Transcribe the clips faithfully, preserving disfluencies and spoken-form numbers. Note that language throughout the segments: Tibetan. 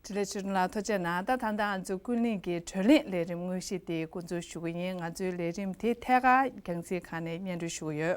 བཀྲ་ཤིས་ཚེ་རིང་ལགས་ཐུགས་རྗེ་གནང་། ད་ད་ལྟ་ང་ཚོ་ཀུན་གླེང་གི་བགྲོ་གླེང་ལས་རིམ་དངོས་གཞི་དེ་འགོ་འཛུགས་ཞུ་གི་ཡིན། ང་ཚོའི་ལས་རིམ་དེ་ཐད་ཀར་རྒྱང་སྲིང་ཁང་ནས་སྙན་སྒྲོན་ཞུ་གི་ཡོད།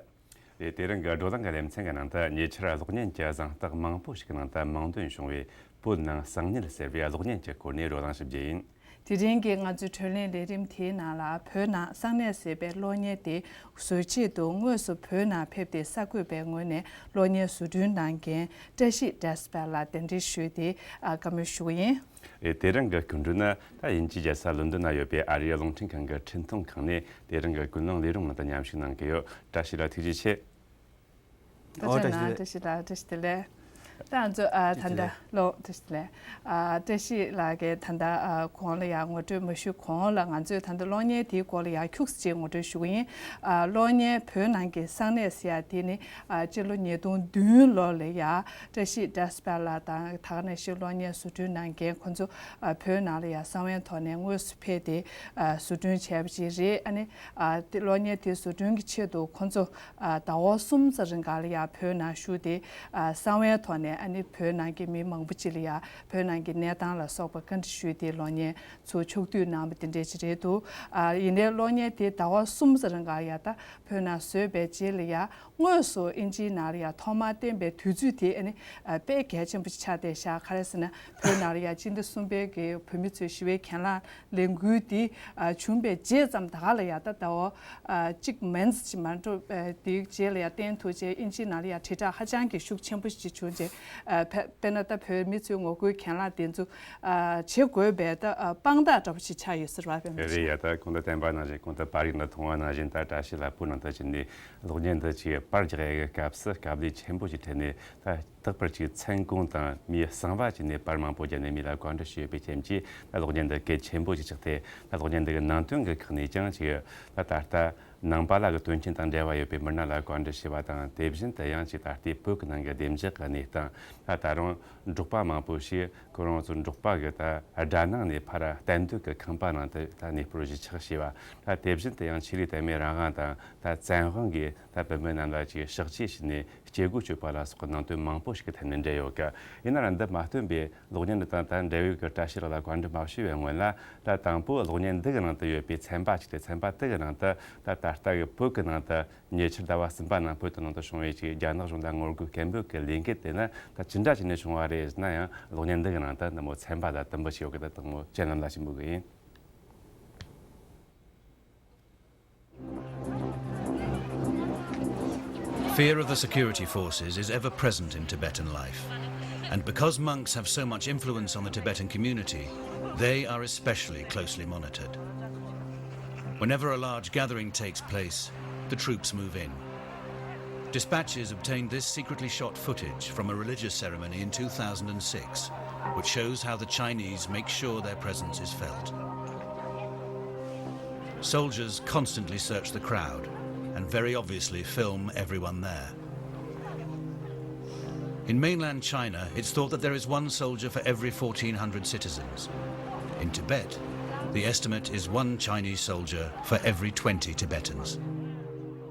རེད། དེ་རིང་གི་བགྲོ་གླེང་གི་ལེ་ཚན་གྱི་ནང་དུ་ཉེ་ཆར་གློག་བརྙན་གྱི་གཟེངས་རྟགས་མང་པོ་ཞིག་གི་ནང་དུ་མིང་འདོན་བྱུང་བའི་བོད་ནང་གསང་ཉུལ་ཟེར་བའི་གློག་བརྙན་གྱི་སྐོར་ནས་བགྲོ་གླེང་ཞུ་རྒྱུ་ཡིན། དེ་རིང་གི་ང་ཚོའི་བགྲོ་གླེང་ལས་རིམ་དེའི་ནང་ལ་བོད་ནང་གསང་གནས་ཟེར་བའི་གློག་བརྙན་དེ་བཟོ་ཆེད་དུ་དངོས་སུ་བོད་ནང་ཕེབས་ཏེ་གསར་འགོད་པའི་ངོས་ནས་གློག་བརྙན་བཟོ་སྐྲུན་གནང་མཁན་བཀྲ་ཤིས་བཀྲ་སྤེལ་ལགས་གདན་འདྲེན་ཞུས་ཏེ་ཨ་བཀའ་མོལ་ཞུ་གི་ཡིན། ཨེ། དེ་རིང་གི་སྐུ་མགྲོན་ནི་ད་དབྱིན་ཇིའི་རྒྱལ་ས་ལོན་ཌོན་ན་ཡོད་པའི་ཨ་རིའི་རླུང་འཕྲིན་ཁང་གི་འཕྲིན་གཏོང་ཁང་ནས་དེ་རིང་གི་ཀུན་གླེང་ལས་རིམ་ནང་དུ་མཉམ་ཞུགས་གནང་གི་ཡོད། བཀྲ་ཤིས་ལགས་ཐུགས་རྗེ་ཆེ། ཐུགས་རྗེ་གནང་། བཀྲ་ཤིས་ལགས། བཀྲ་ཤིས་བདེ་ལེགས། ད་ང་ཚོ་ཨ་ད་ལྟ་ལོ་བཀྲ་ཤིས་བདེ་ལེགས། ཨ་བཀྲ་ཤིས་ལགས་ཀྱིས་ད་ལྟ་ཨ་གོང་ལ་ཡང་ངོ་སྤྲོད་མ་ཞུས་གོང་ལ་ང་ཚོས་ད་ལྟ་གློག་བརྙན་དེའི་སྐོར་ལ་ཡང་ཁྱུག་ཙམ་ཅིག་ངོ་སྤྲོད་ཞུ་གི་ཡིན། ཨ་གློག་བརྙན་བོད་ནང་གི་གསང་གནས་ཟེར་ཡ་དེ་ནི་ཨ་སྤྱི་ལོ་ཉིས་སྟོང་བདུན་ལོ་ལ་ཡ་བཀྲ་ཤིས་བཀྲ་སྤེལ་ལགས་དང་ད་ག་ནང་བཞིན་གློག་བརྙན་བཟོ་སྐྲུན་གནང་མཁན་ཁོ་ཚོ་ཨ་བོད་ནང་ལ་ཡ་གསང་བའི་ཐོག་ནས་དངོས་སུ་ཕེབས་ཏེ་ཨ་བཟོ་སྐྲུན་བྱས་པ་ཅིག་རེད། ཨ་ནི་ཨ་དེ་གློག་བརྙན་དེ་བཟོ་སྐྲུན་གྱི་ཆེད་དུ་ཁོ་ཚོ་ཨ་ཟླ་བ་གསུམ་ཙམ་རིང་ག་ལ་ཡ་བོད་ནང་བཞུགས་ཏེ་ཨ་གསང་བའི་ཐོག་ནས་ཨ་ནི་བོད་ནང་གི་མི་མང་པོ་ཅིག་ལ་ཡ་བོད་ནང་གི་གནས་སྟངས་ལ་སོགས་པ་བཀའ་འདྲི་ཞུས་ཏེ་གློག་བརྙན་ཚོ་ཕྱོགས་བསྡུས་གནང་བ་དེ་འདྲས་ཅིག་རེད་འདུག་ཨ་ཡིན་ནའི་གློག་བརྙན་དེ་ཟླ་བ་གསུམ་ཙམ་རིང་ག་ལ་ཡ་ད་བོད་ནང་བཟོས་པའི་རྗེས་ལ་ཡ་དངོས་སུ་དབྱིན་ཇིའི་ནང་ལ་ཡ་ཐོག་མར་བསྟན་པའི་དུས་ཚོད་དེ་ཨ་ནི་ཨ་དཔེ་གལ་ཆེན་པོ་ཞིག་ཆགས་བསྡད་ཤག་ག་རེ་ཟེར་ན་བོད་ནང་ལ་ཡ་སྤྱི་ཟླ་གསུམ་པའི་གི་བོད་མི་ཚོའི་ཞི་བའི་གྱེན་ལངས་ལས་འགུལ་འདི་ཨ་བྱུང་བའི་རྗེས་ཙམ་ད་ག་ལ་ཡ་ད་ཟླ་བ་ཨ་གཅིག་མན་ཙམ་ཞིག་མ་འགྲོ་ཨ་དེའི་རྗེས་ལ་ཡ་བསྟན་ཐུབ་བྱས་དབྱིན་ཇིའི་ནང་ལ་ཡ་དྲིལ་བསྒྲགས་ཧ་ཅང་གི་ཤུགས་ཆེན་པོ་ཞིག་བྱུང་རྗེས་ཨ་དཔེ་དཔེར་ན་ད་བོད་མི་ཚོའི་ངོ་རྒོལ་གྱེན་ལངས་དེ་ཚོ་ཨ་བྱེད་དགོས་པའི་ད་ཨ་དཔང་རྟགས་འདྲ་པོ་ཞིག་ཆགས་ཡོད་ཟེར་བ་དཔེ་མི་རེད་ཡ། ད་གོང་དུ་བསྟན་པ་ནང་བཞིན་གོང་དུ་པར་རིས་ནང་མཐོང་བ་ནང་བཞིན་ད་བཀྲ་ཤིས་ལྷ་པོ་ནང་ད་ཅི་ནས་གློག་བརྙན་འདི་ཅིག་པར་རྒྱག་ཡ་གི་སྐབས་སུ་དཀའ་ལས་ཆེན་པོ་ཞིག་འཕྲད་ནས་ད། རྟག་པར་ཅིག་མཚན་གུང་དང་མིའི་གསང་བ་བྱས་ནས་པར་མང་པོ་བརྒྱབ་ནས་མི་ལ་བཀའ་འདྲི་ཞུས་པའི་རྐྱེན་གྱིས་ད་གློག་བརྙན་འདི་གལ་ཆེན་པོ་ཞིག་ཆགས་ཏེ་ད་གློག་བརྙན་འདི་གི་ནང་དོན་གྱི་ཁག་ནས་ཀྱང་ཅིག་ད་ད་ལྟ་ནང་པ་ལྷ་གི་དོན་རྐྱེན་དང་འབྲེལ་བ་ཡོད་པའི་མི་སྣ་ལ་བཀའ་འདྲི་ཞུས་པ་དང་དེ་བཞིན་དུ་ཡང་ཅིག་ད་ལྟའི་བོད་ཀྱི་ནང་གི་བདེ་འཇགས་ཀྱི་གནས་སྟངས་ད་ད་རུང་འབྲོག་པ་མང་པོ་ཞིག་ཁོ་རང་ཚོ་འབྲོག་པ་གི་ད་སྦྲ་ནང་ནས་ཕར་གཏན་སྡོད་ཀྱི་ཁང་པ་ནང་དུ་ད་གནས་སྤོར་ཞིག་ཆགས་ཞེས་པ་ད་དེ་བཞིན་དུ་ཡང་ཆེད་ལས་དད་མོས་རང་དབང་དང་ད་བཙན་དབང་གིས་ད་བུད་མེད་རྣམས་ལ་ཅིག་གཤགས་བཅོས་བྱས་ནས། སྐྱེ་སྒོ་གཅོད་པ་ལ་སོགས་ཀྱི་ནང་དོན་མང་པོ་ཞིག་གི་ཐད་ནས་འབྲེལ་ཡོད་ཀི། ཡིན་ན་ར་འདི་མ་སྟོན་པའི་གློག་བརྙན་འདི་དང་ད་འབྲེལ་ཡོད་ཀྱི་བཀྲ་ཤིས་ལགས་ལ་བཀའ་འདྲི་མ་ཞུས་པའི་སྔོན་ལ་ད་དང་པོ་གློག་བརྙན་འདི་གི་ནང་དུ་ཡོད་པའི་ཚན་པ་ཞིག་སྟེ་ཚན་པ་དེ་གི་ནང་དུ་ད་ད་ལྟ་གི་བོད་ཀྱི་ནང་དུ་ཉེ་ཆར་ཟླ་བ་གསུམ་པ་ནང་བོད་དུ་ནང་དུ་བྱུང་བའི་ཅིག་རྒྱ་ནག་གཞུང་ལ་ངོ་རྒོལ་སྐད་འབོད་ཀྱི་ལས་འགུལ་དེ་ནི་ད་ཅི་འདྲ་བྱས་ནས་བྱུང་བ་རེད་ཟེར་ན་ཡང་གློག་བརྙན་འདི་གི་ནང་དུ་འདི་མོ་ཚན་པ་དང་དུམ་བུ་ཞིག་ཡོད་ཀི། ད་དང་པོ་ཁྱེད་རྣམས་ལ་ཞུ་འབོད་གི་ཡིན། Fear of the security forces is ever present in Tibetan life. And because monks have so much influence on the Tibetan community, they are especially closely monitored. Whenever a large gathering takes place, the troops move in. Dispatches obtained this secretly shot footage from a religious ceremony in two thousand and six, which shows how the Chinese make sure their presence is felt. Soldiers constantly search the crowd and very obviously film everyone there. In mainland China, it's thought that there is one soldier for every fourteen hundred citizens. In Tibet, the estimate is one Chinese soldier for every twenty Tibetans.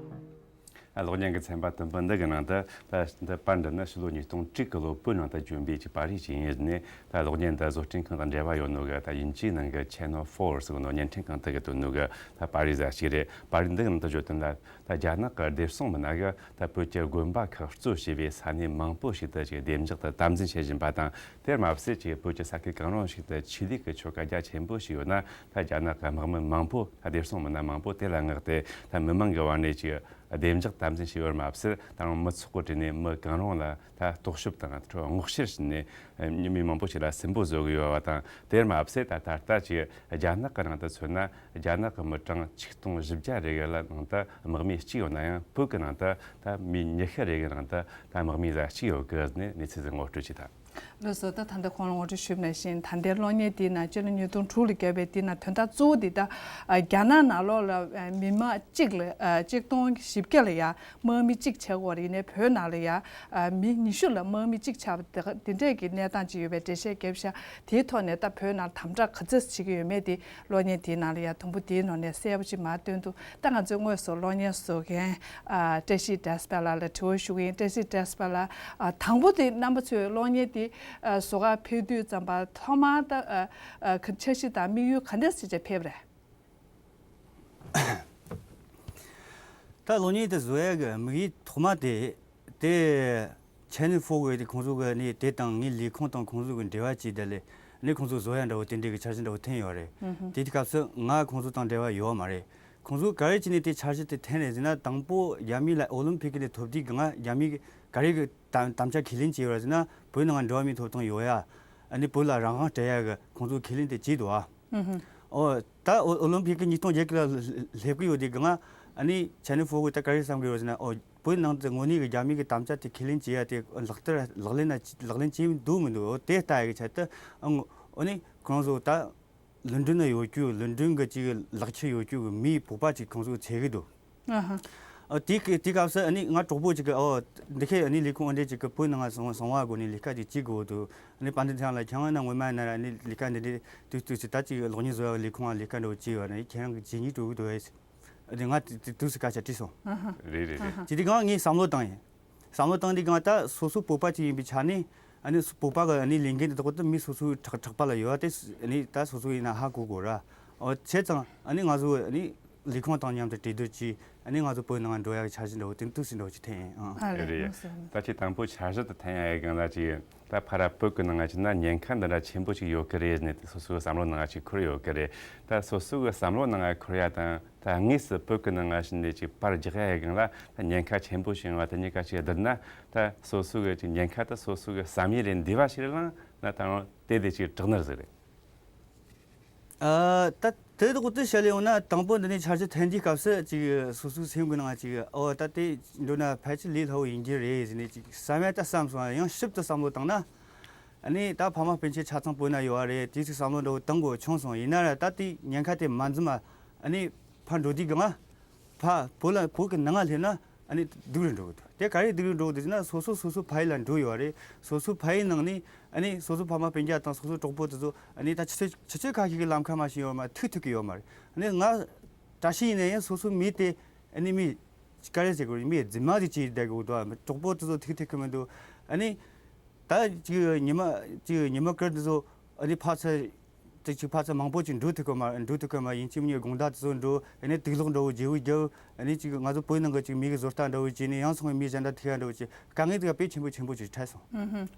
གློག་བརྙན་གྱི་ཚན་པ་དུམ་བུ་འདི་གི་ནང་དུ་ད་འདི་པར་འདི་ནི་ཕྱི་ལོ་ཉིས་སྟོང་དྲུག་གི་ལོ་བོད་ནང་དུ་བྱོན་པའི་ཅིག་པར་རིས་ཅིག་ཡིན་ནས། ད་གློག་བརྙན་འདི་བཟོ་སྐྲུན་ཁང་དང་འབྲེལ་བ་ཡོད་ནོ་གི་ད་དབྱིན་ཇིའི་ནང་གི་Channel Four ཟེར་ནོ་བརྙན་འཕྲིན་ཁང་དེ་གི་བཏོན་ནོ་གི་ད་པར་རིས་ཟིག་རེད། པར་རིས་འདི་གི་ནང་དུ་བརྗོད་དོན་ལ་ད་རྒྱ་ནག་གི་བདེ་སྲུང་མི་སྣ་གིས་ད་བོད་ཀྱི་དགོན་པ་ཁག་གཙོ་བྱས་པའི་ས་གནས་མང་པོ་ཞིག་ཏུ་ཅིག་བདེ་འཇགས་དང་དམ་འཛིན་བྱེད་བཞིན་པ་དང་། དེར་མ་ཟད་ཅིག་བོད་ཀྱི་ས་ཁུལ་གང་རུང་ཞིག་ཏུ་ཆོས་ལུགས་ཀྱི་ཆོ་ག་རྒྱ་ཆེན་པོ་ཞིག་ཡོད་ན། ད་རྒྱ་ནག་གི་དམག་མི་མང་པོ་ད་བདེ་སྲུང་མི་སྣ་མང་པོ་དེ་ལ་མངགས་ཏེ་ད་མི་མང་གི་བར་ནས་ཅིག་བདེ་འཇགས་དམ་འཛིན་བྱས་ཡོད་མ་ཟད། ད་རུང་མི་ཚོགས་ཀྱི་གྲས་ནས་མི་གང་རུང་ལ་ད་རྟོག་ཞིབ་དང་སྔོག་བཤེར་བྱས་ནས་མི་མང་པོ་ཞིག་ལ་སུན་པོ་བཟོ་གི་ཡོད་པ་དང་། དེར་མ་ཟད་ད་ད་ལྟ་ཅིག་རྒྱ་ནག་གི་ནང་དུ་མཚོན་ན་རྒྱ་ནག་གི་མི་གྲངས་ཆིག་སྟོང་བཞི་བརྒྱ་རེ་གི་ལ་ནང་དུ་དམག་མི་གཅིག་ཡོད་ན་ཡང་། བོད་ཀྱི་ནང་དུ་ད་མི་ཉི་ཤུ་རེ་གི་ནང་དུ་ད་དམག་མི་ཟིག་གཅིག་ཡོད་གི་ཟེར་ནས་གནས་ཚུལ་ཟིག་ངོ་སྤྲོད་བྱས་ད། ལགས་སོ། ད་ད་ལྟ་ཁོང་ལ་ངོ་སྤྲོད་ཞུས་པ་ནང་བཞིན་ད་ལྟའི་གློག་བརྙན་དེའི་ནང་སྤྱི་ལོ་ཉིས་སྟོང་དྲུག་ལ་བརྒྱབ་པའི་དེའི་ནང་དོན་དག་གཙོ་བོ་དེ་ད་རྒྱ་ནག་ནང་ལོགས་ལ་མི་དམངས་གཅིག་ལ་གཅིག་སྟོང་བཞི་བརྒྱ་ལ་ཡ་དམག་མི་གཅིག་བྱེད་དགོས་རེད། ཡིན་ནའི་བོད་ནང་ལ་ཡ་མི་ཉི་ཤུ་ལ་དམག་མི་གཅིག་ཆགས་པ་དེ་འདྲས་ཀྱི་གནས་སྟངས་ཅིག་ཡོད་པའི་འགྲེལ་བཤད་བརྒྱབ་ཤག་དེའི་ཐོག་ནས་ད་བོད་ནང་དམ་དྲག་ག་ཚོད་བྱེད་ཀྱི་ཡོད་མེད་དེ་གློག་བརྙན་དེའི་ནང་ལ་ཡ་དུམ་བུ་དེའི་ནང་ནས་གསལ་པོ་ཅིག་མར་སྟོན་འདུག་ད་ང་ཚོས་དངོས་སུ་གློག་བརྙན་བཟོ་མཁན་ཨ་བཀྲ་ཤིས་བཀྲ་སྤེལ་ལགས་ལ་དྲི་བ་ཞུ་གི་ཡིན། བཀྲ་ཤིས་བཀྲ་སྤེལ་ལགས། ཨ་དང་པོ་དེ་རྣམ་པ་ཚོས་གློག་བརྙན་དེ་ ཨ། བཟོ་གར་ཕེབས་དུས་ཙམ་པ་ཐོག་མར་ད་ཨ་ཨ་འཆར་གཞི་དང་དམིགས་ཡུལ་ག་འདྲ་ཞིག་བྱས་ཕེབས་རེད། ད་གློག་བརྙན་དེ་བཟོ་ཡག་གི་དམིགས་ཡུལ་ཐོག་མ་དེ། དེ་Channel Four་གི་དེ་ཁོང་ཚོ་གི་ནི་དེ་དང་ངའི་ལས་ཁུངས་དང་ཁོང་ཚོ་གི་འབྲེལ་བ་བྱས། དེ་ལས་ནི་ཁོང་ཚོ་བཟོ་ཡག་འདྲ་བོ་དེ་འདྲའི་གི་འཆར་གཞི་འདྲ་བོ་འཐེན་ཡོད་རེད། ཨུ་ཧུ། དེ་དུས་སྐབས་སུ་ང་ཁོང་ཚོ་དང་འབྲེལ་བ་ཡོད་མ་རེད། ཁོང་ཚོ་ག་རེ་བྱས་ནས་དེ་འཆར་གཞི་དེ་འཐེན་རེད་ཟེར་ན། དང་པོ་རྒྱ་མི་ལ་ཨོ་ལིམ་ཕིག་གི་ནས་ཐོབ་དུས་གི་ང་རྒྱ་མི་གི་ག་རེ་གི་དམ་དམ་བཅའ་ཁས་ལེན་བྱས་ཡོད་རེད་ཟེར་ན། བོད་ནང་འགྲོ་བ་མིའི་ཐོབ་ཐང་ཡོད་ཡ། ཨ་ནི་བོད་ལ་རང་དབང་སྤྲད་ཡ་གི་ཁོང་ཚོ་ཁས་ལེན་དེ་བྱས་འདུག་ཨ། ཨུ་ཧུ། ཨོ། ད་ཨོ་ཨོ་ལིམ་ཕིག་གི་ཉིས་སྟོང་བརྒྱད་ཀྱི་ལ་སླེབས་ཀྱི་ཡོད་དུས་གི་ང་ཨ་ནི་Channel Four་གི་ད་ག་རེ་བསམ་གི་ཡོད་ཟེར་ན། ཨོ། བོད་ནང་དུ་དངོས་གནས་གི་རྒྱ་མི་གི་དམ་བཅའ་དེ་ཁས་ལེན་བྱེད་ཡ་དེ་ལག་བསྟར་ལག་ལེན་ན་ལག་ལེན་བྱེད་འདུག་མི་འདུག་ཨོ། དེ་ལྟ་ཡ་གི་ཆེད་དུ། ཨ། ཨོ་ནི་ཁོང་ཚོ་ད་ལོན་ཌོན་ན་ཡོད་རྒྱུ། ལོན་ཌོན་གི་ཅིག་ལག་ཁྱེར་ཡོད་རྒྱུ་གི་མི་བོད་པ་ཅིག་ཁོང་ཚོ་འཚོལ་གི་འདུག་ཨ་ཧ། ཨ། དེ་གི་དེ་སྐབས་སུ་ཨ་ནི་ང་གྲོགས་པོ་ཅིག་གི། ཨོ། འདི་གའི་ཨ་ནི་ལས་ཁུངས་འདི་འདྲ་ཅིག་གི་བོད་ནང་ང་བཟང་བཟང་བ་སྒོ་ནས་ལས་ཀ་ཅིག་བྱེད་དགོས་འདུག་ཨ་ནི་དཔལ་ལྡན་ཚེ་རིང་ལགས་ཁྱེད་རང་ནང་ངོ་མ་ཡིན་ན་ར་ཨ་ནི་ལས་ཀ་འདི་འདྲ་དུས་དུས་སུ་ད་ཅིག་གློག་བརྙན་བཟོ་བའི་ལས་ཁུངས་ལ་ལས་ཀ་འདྲ་བོ་བྱས་ཡོད་ན་ཁྱེད་རང་གི་བྱེད་སྙིང་འདོད་གི་འདུག་ཨེ། ཨ་ནི་ང་དུས་དུས་སུ་སྐད་ཆ་དྲིས་སོང་། ཨ་ཧ། རེད་རེད་རེད། ཨ་ཧ། ཅི་སྟེ་གང་ངས་བསམ་བློ་བཏང་ཡིན། བསམ་བློ་བཏང་དུས་གང་ད་སོ་སོ་བོད་པ་ཅིག་ཡིན་པའི་ཆ་ནས། ཨ་ནི་བོད་པ་གི་ཨ་ནི་ལས་འགན་དེ་དག་ད་མི་སོ་སོའི་ཕྲག་ཕྲག་པ་ལ་ཡོད་དེ། ཨ་ནི་ད་སོ་སོ་ཡིན་ན་ཧ་གོ་དགོས་ར། ཨོ། བྱས་ཙང་ཨ་ནི་ང་ཚོ་ཨ་ནི་ལས་ཁུངས་དང་མཉམ་དུ་གྲོས་བསྡུར་གྱིས། ཨ་ནི་ང་ཚོ་བོད་ནང་འགྲོ་ཡག་འཆར་གཞི་འདྲ་བོ་དེ་འདུག་སེ་འདྲ་བོ་ཅིག་འཐེན་ཡིན། ཨང་། ཨ་རེད། རེད་ཡ། ལགས་སོ། ད་ཅིག་དང་པོ་འཆར་གཞི་དེ་འཐེན་ཡག་གི་སྒང་ལ་ཅིག་ད་ཕར་ར་བོད་ཀྱི་ནང་ང་ཅིག་ན་ཉེན་ཁ་འདི་འདྲ་ཆེན་པོ་ཅིག་ཡོད་གི་རེད་ནས་སོ་སོའི་བསམ་བློ་ནང་ང་ཅིག་འཁོར་ཡོད་གི་རེད། ད་སོ་སོ་གི་བསམ་བློ་ནང་ང་འཁོར་ཡ་དང་། ད་དངོས་སུ་བོད་ཀྱི་ནང་ང་ཞིག་ནས་ཅིག་པར་རྒྱག་ཡ་ཡི་སྒང་ལ་ད་ཉེན་ཁ་ཆེན་པོ་ཞིག་ཡོང་བ་དེ་གཉིས་ཀ་ཅིག་བསྡུར་ན། ད་སོ་སོ་གི་ཅིག་ཉེན་ཁ་ད་སོ་སོ་གི་བསམ་ཡུལ་ལས་འདས་པ་ཞིག་རེད་ལ། ད་ད་རུང་དེ་དེ་ཅིག་དྲག་ནི་རེད་ཟེར་རེད། ཨ། ད་དེ་ཐོག་ཏུ་བཤད་ལེ་ཡོང་ན། དང་པོ་འདི་ནས་འཆར་གཞི་འཐེན་དུས་སྐབས་སུ་ཅིག་སོ་སོའི་སེམས་ཀྱི་ནང་ཅིག་ཨོ་ད་དེ་འགྲོ་ན་ཕལ་ཆེར་ལས་སླ་བོ་ཡིན་གྱི་རེད་ཟེར་ནས་ཅིག་བསམ་ཡ་ད་བསམ་སོང་། ཡང་ཞིབ་ཏུ་བསམ་བློ་བཏང་ན། ཨ་ནི་ད་ཕ་མ་སྤུན་མཆེད་ཆ་ཚང་བོད་ན་ཡོད་བ་རེད། དེ་ཅིག་བསམ་བློ་འདྲ་བོ་བཏང་དགོས་བྱུང་སོང་། ཡིན་ན་ར་ད་དེ་ཉེན་ཁ་དེ་མ་འཛེམས་པ་ཨ་ནི་ཕར་འགྲོ་དུས་གང་ཕ་བོད་ལ་བོད་ཀྱི་ནང་ང་སླེབས་ན་ཨ་ནི་སྡུག་རུ་འགྲོ་གི་འདུག་དེ་ག་རེ་སྡུག་རུ་འགྲོ་གི་འདུག་ཟེར་ན། སོ་སོ་སོ་སོ་ཕ་ཡུལ་ལ་འགྲོ་ཡོད་རེད། སོ་སོ་ཕ་ཡུལ་ནང་ནས་ཨ་ནི་སོ་སོ་ཕ་མ་སྤུན་ཀྱག་དང་སོ་སོ་གྲོགས་པོ་དེ་ཚོ་ཨ་ནི་ད་ཆུ་ཚོད་ཆུ་ཚོད་ཁ་ཤས་ཀྱི་ལམ་ཁ་མ་ཕྱིན་ཡོད་མ་ཐུག་ཐུབ་ཀྱི་ཡོད་མ་རེད། ཨ་ནི་ང་བཀྲ་ཤིས་ཡིན་ན་ཡང་སོ་སོ་མི་དེ་ཨ་ནི་མི་ག་རེ་ཟེར་དགོས་རེད། མི་རྫུན་མ་ཞིག་བྱས་བསྡད་དགོས་འདུག་གྲོགས་པོ་དེ་ཚོ་ཐུག་ཐུབ་ཀྱི་མི་འདུག་ཨ་ནི་ད་ཅིག་ཉི་མ་ཅིག་ཉི་མ་དཀར་དེ་ཚོ་ཨ་ནི་ཕར་ཚུར་དེ་ཅིག་ཕར་ཚུར་མང་པོ་ཅིག་འགྲོ་ཐུབ་ཀྱི་མ་འགྲོ་ཐུབ་ཀྱི་མ། ཡིན་གཅིག་མིན་གཉིས་དགོང་དག་དེ་ཚོ་འགྲོ། ཨ་ནི་དུག་ལོག་འདྲ་བོ་བརྗེ་བོ་རྒྱབ། ཨ་ནི་ཅིག་ང་ཚོ་བོད་ནང་གི་ཅིག་མི་གི་བཟོ་ལྟ་འདྲ་བོ་བྱས་ནས་ཡང་སོང་བའི་མི་གཞན་དག་ཐུག་ཡ་འདྲ་བོ་བྱས། དཀའ་ངལ་དེ་ག་དཔེ་ཆེན་པོ་ཆེན་པོ་ཅིག་འཕྲད་སོང་། ཨུ་ཧུ།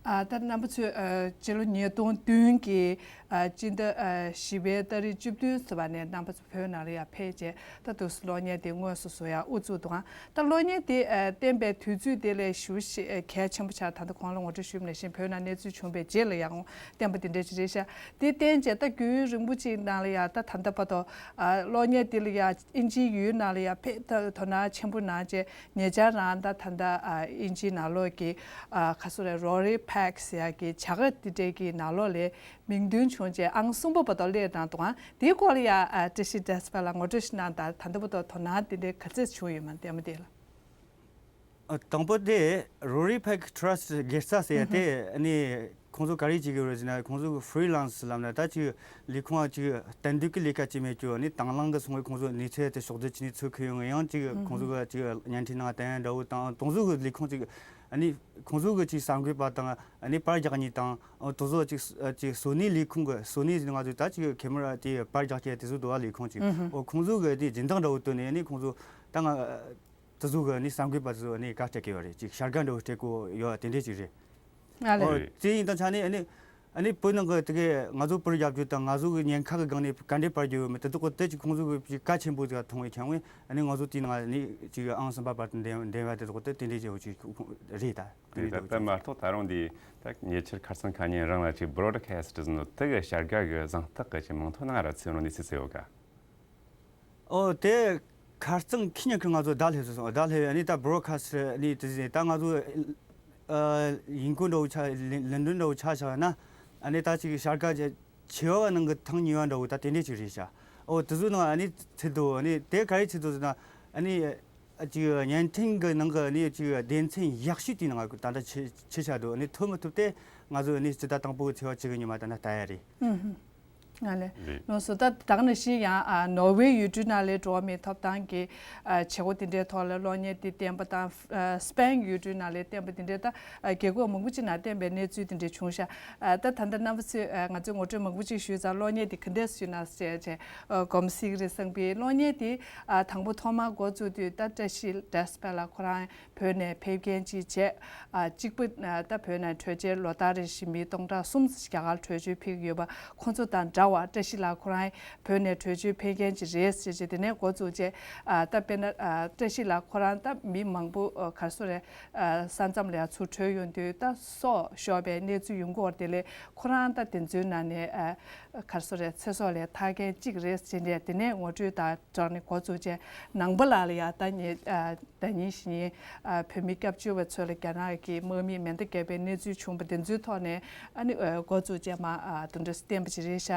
ཨ། ད་རྣམ་པ་ཚོས་ཨ་སྤྱི་ལོ་ཉིས་སྟོང་བདུན་གྱི་ཨ་སྤྱི་ཟླ་ཨ་བཞི་པའི་ཏ་རིག་བཅུ་བདུན་ཚོ་བ་ནས་རྣམ་པ་ཚོ་བོད་ནང་ལ་ཡར་ཕེབས་རྗེས། ད་དུས་སུ་གློག་བརྙན་དེ་དངོས་སུ་བཟོ་ཡག་དབུ་བཙུགས་འདུག་ད་གློག་བརྙན་དེ་ཨ་བསྟན་པའི་དུས་ཚོད་དེ་ལས་ཞེ་པོ་ཞིག་ཨ་གལ་ཆེན་པོ་ཆགས། ད་ལྟ་གོང་ལ་ངོ་སྤྲོད་ཞུས་པ་ནང་བཞིན་བོད་ནང་གནས་ཚུལ་བྱུང་བའི་རྗེས་ལ་ཡང་བསྟན་པ་དེ་འདྲ་ཅིག་རེད་ཤག་དེ་བསྟན་རྗེས་ད་རྒྱུན་རིང་པོ་ཅིག་ནང་ལ་ཡང་ད་ད་ལྟ་བར་དུ་ཨ་གློག་བརྙན་དེ་ལ་ཡང་དབྱིན་ཇིའི་ཡུལ་ནང་ལ་ཡང་ཕེབས། ད་དོ་སྣང་ཆེན་པོ་གནང་རྗེས། ཉེ་ཆར་རང་ད་ད་ལྟ་ཨ་དབྱིན་ཇིའི་ནང་ལོགས་ཀྱི་ཨ་ག་སུ་རེད། རོ་རི་པེག་ཟེར་ཡག་གི་བྱ་དགའ་དེ་འདྲའི་གི་ནང་ལོགས་ལ་མིང་འདོན་བྱུང་རྗེས་ཨང་གསུམ་པ་བར་དུ་སླེབས་བཏང་འདུག་ཨང་། དེའི་སྐོར་ལ་ཡང་ཨ་བཀྲ་ཤིས་བདེ་ལེགས་ལ་ངོ་སྤྲོད་ཞིག་གནང་དང་། ད་ལྟ་བར་དུ་དོ་སྣང་དེ་འདྲའི་ག་ཚད་བྱུང་ཡོད་མེད་ལྟད་མོ་དེ་ལ། ཨ། དང་པོ་དེ་རོ་རི་པེག་ཊྲ་སི་ཊི་སྒེར་ས་ཟེར་ཡ་དེ། ཨ་ནི་ཁོང་ཚོ་ག་རེ་བྱེད་ཀྱི་ཡོད་རེད་ཟེར་ན། ཁོང་ཚོ་གི་ཧྥི་རི་ལན་སི་ལབ་ན་ད་ཅིག་ལས་ཁུངས་ཅིག་གཏན་སྡོད་ཀྱི་ལས་ཀ་བྱེད་མེད་ཀྱི། ཨ་ནི་དང་བླངས་ཀྱི་སོང་བའི་ཁོང་ཚོ་གནས་ཚུལ་དེ་ཕྱོགས་བསྡུས་བྱས་ནས་ཚུར་ཁུར་ཡོང་ངེ་ཡང་ཅིག་ཁོང་ཚོ་གི་ཅིག་བརྙན་འཕྲིན་ནང་བསྟན་ཡ་འདྲ་བོ་དང་། དེ་ཚོ་གི་ལས་ཁུངས་ཅིག་ཨ་ནི་ཁོང་ཚོ་གི་ཅིག་གསར་འགོད་པ་དང་ཨ་ནི་པར་རྒྱག་མཁན་དང་། ཨ། དེ་ཚོ་ཅིག་ཨ་ཅིག་སོ་ནི་ལས་ཁུངས་གི། སོ་ནི་ཟེར་ན་ང་ཚོ་ད་ཅིག་ཁེ་མ་ར་དེ་པར་རྒྱག་མཁན་དེ་ཚོ་འདུག་བ། ལས་ཁུངས་ཅིག་ཨོ། ཁོང་ཚོ་གི་དེ་སྦྱིན་བདག་འདྲ་བོ་བཏོན་ནས། ཨ་ནི་ཁོང་ཚོ་ད་ང་དེ་ཚོ་གི་ཨ་ནི་གསར་འགོད་པ་དེ་ཚོ་ཨ་ནི་བཀའ་སྤྲད་ཀྱི་ཡོད་རེད། ཅིག་བྱ་དགའ་འདྲ་བོ་སྤྲད་ཀྱི་ཡོད་དེ་འདྲས་ཅིག་རེད། ཨ་ལེ། ཨོ། དེ་ཡིན་དང་ཆ་ནས་ཨ་ནི་ཨ་ནི་བོད་ནང་གི་དེ་གས་ང་ཚོ་པར་རྒྱབ་རྒྱུ་དང་། ང་ཚོ་གི་ཉེན་ཁ་གི་སྒང་ནས་ག་འདྲས་པར་རྒྱབ་ཡོད་མེད་དེ་དག་གི་དེ་ཅིག་ཁོང་ཚོ་གི་ཅིག་གལ་ཆེན་པོ་ཅིག་མཐོང་བས་ཁྱེད་ངོས་ཨ་ནི་ང་ཚོ་དེའི་ནང་ཨ་ནི་ཅིག་ཨང་གསུམ་པ་བར་དུ་འདེམས་འདེམས་པ་དེ་དག་དེ་དེ་འདྲས་ཅིག་ཅིག་རེད། ད་དེ་རེད། ད་ལྟ་མ་གཏོགས་ད་རུང་འདི་ད་ཉེ་ཆར་ཁ་སང་ཁ་ཉིན་རང་ལ་ཅིག་བྷི་རོ་ཌི་ཁ་སི་ཊི་ཟེར་ནོ་དེ་གི་བྱ་དགའ་གི་གཟེངས་རྟགས་གི་ཅིག་མིང་ཐོ་ནང་ར་ཚུད་རུང་ནི་སི་སི་ཡོད་ག་ཨོ། དེ་ཁ་རྩང་ཁི་ཉག་གི་ང་ཚོ་བརྡ་སླེབས་སོང་། བརྡ་སླེབས། ཨ་ནི་ད་བྷི་རོ་ཌི་ཁ་སི་ཊི་ཨ་ནི་དེ་ཟེར་ད་ང་ཚོ་ཨ་ཡིན་གོ་འདྲ་བོ་ཆགས། ལན་ལན་འདྲ་བོ་ཆགས་བཞག་ན། ཨ་ནི་ད་ཅིག་བྱ་དགའ་ཆེ་བ་ནང་གི་ཐེངས་གཉིས་པ་འདྲ་བོ་ད་དེ་འདྲས་ཅིག་རེད་ཤག་ཨོ། དེ་ཚོ་ནང་ཨ་ནི་ཚུད་འདུག་ཨ་ནི་དེ་ག་རེ་ཚུད་འདུག་ཟེར་ན། ཨ་ནི་ཨ་ཅིག་བརྙན་འཕྲིན་གི་ནང་གི་ཨ་ནི་ཅིག་སྡེ་ཚན་ཡག་ཤོས་དེའི་ནང་ད་ལྟ་ཆེ་ཆེ་ཆགས་འདུག་ཨ་ནི་ཐོབ་མི་ཐོབ་དེ་ང་ཚོ་ཨ་ནི་སྤྱི་ཟླ་དང་པོ་གི་ཚེས་པ་བཅུ་གི་ཉི་མ་ད་ནི་ལྟ་ཡ་རེད། ཨུ་ཧུ། ང་ལས་རེད། ལོ་སོ་ད་ད་ག་ནང་བཞིན་ཡང་ཨ་ནོར་ཝེ་ཡུལ་གྲུའི་ནང་ལས་འགྲོ་བ་མིའི་ཐོབ་ཐང་གི་ཨ་བྱེད་སྒོ་དེ་འདྲའི་ཐོག་ལ་གློག་བརྙན་དེ་བསྟན་པ་དང་ཨ་སི་པེན་ཡུལ་གྲུའི་ནང་ལས་བསྟན་པ་དེ་འདྲའི་ད་ཨ་རྒྱལ་ཁབ་མང་པོ་ཅིག་ནང་བསྟན་པའི་གནས་ཚུལ་དེ་འདྲ་བྱུང་ཤག་ཨ་ད་ད་ལྟ་རྣམ་པ་ཚོས་ཨ་ང་ཚོས་ངོ་སྤྲོད་མང་པོ་ཅིག་ཞུས་ཙང་གློག་བརྙན་དེ་ག་འདྲས་ཞུས་ན་ཟེར་བྱས་ཨ་གོམས་སྲིད་རེད་བསམ་པའི་གློག་བརྙན་དེ་ཨ་དང་པོ་ཐོག་མར་འགོ་བཙུགས་དུས་ད་བཀྲ་ཤིས་བྲེས་པེ་ལ་ཁོ་རང་བོད་ནས་ཕེབས་མཁན་ཅིག་བྱས། ཨ་གཅིག་པུ་ཨ་ད་བོད་ནང་བྲོས་བྱོལ་ལོ་ལྟར་རེ་བཞིན་མི་སྟོང་ཕྲག་གསུམ་རྒྱ་གར་བྲོས་བྱོལ་ཕེབས་ཀྱི་ཡོད་པ་ཁོང་ཚོ་དང་འདྲ་བ། བཀྲ་ཤིས་ལགས་ཁོ་རང་བོད་ནས་བྲོས་བྱོལ་ཕེབས་མཁན་ཅིག་རེད་ཟེར་བྱས་དེ་ནས་འགོ་བཙུགས་བྱས། ཨ་ད་དཔེར་ན་ཨ་བཀྲ་ཤིས་ལགས་ཁོ་རང་ད་མི་མང་པོ་ཨ་ག་རེ་ཟེར་རེད། ཨ་ས་མཚམས་ལ་ཡང་ཚུར་བྲོས་ཡོང་དུས་ད་སྲོག་ཤོར་བའི་གནས་ཚུལ་ཡོང་གི་ཡོད་རེད། དེ་ལས་ཁོ་རང་ད་དེ་ཚོའི་ནང་ནས་ཨ་ག་རེ་ཟེར་རེད། ཚེ་སྲོག་ལས་ཐར་མཁན་གཅིག་རེད་ཟེར་ནས་དེ་ནས་ངོ་སྤྲོད་དང་སྦྲགས་ནས་འགོ་བཙུགས་བྱས། ནང་པ་ལགས་ལ་ཡང་ད་ངས་ཨ། ཟླ་ཉིན་བཞིན། ཨ་བོད་མི་སྐྱབས་བཅོལ་བ་ཚོ་ལ་རྒྱ་ནག་གི་དམག་མིས་མེ་མདའ་བརྒྱབ་པའི་གནས་ཚུལ་བྱུང་བ་དེ་ཚོའི་ཐོག་ནས་ཨ་ནི་ཨ་འགོ་བཙུགས་བྱས་མ་ཨ་དེ་འདྲ་བསྟན་པ་ཅིག་རེད་ཤག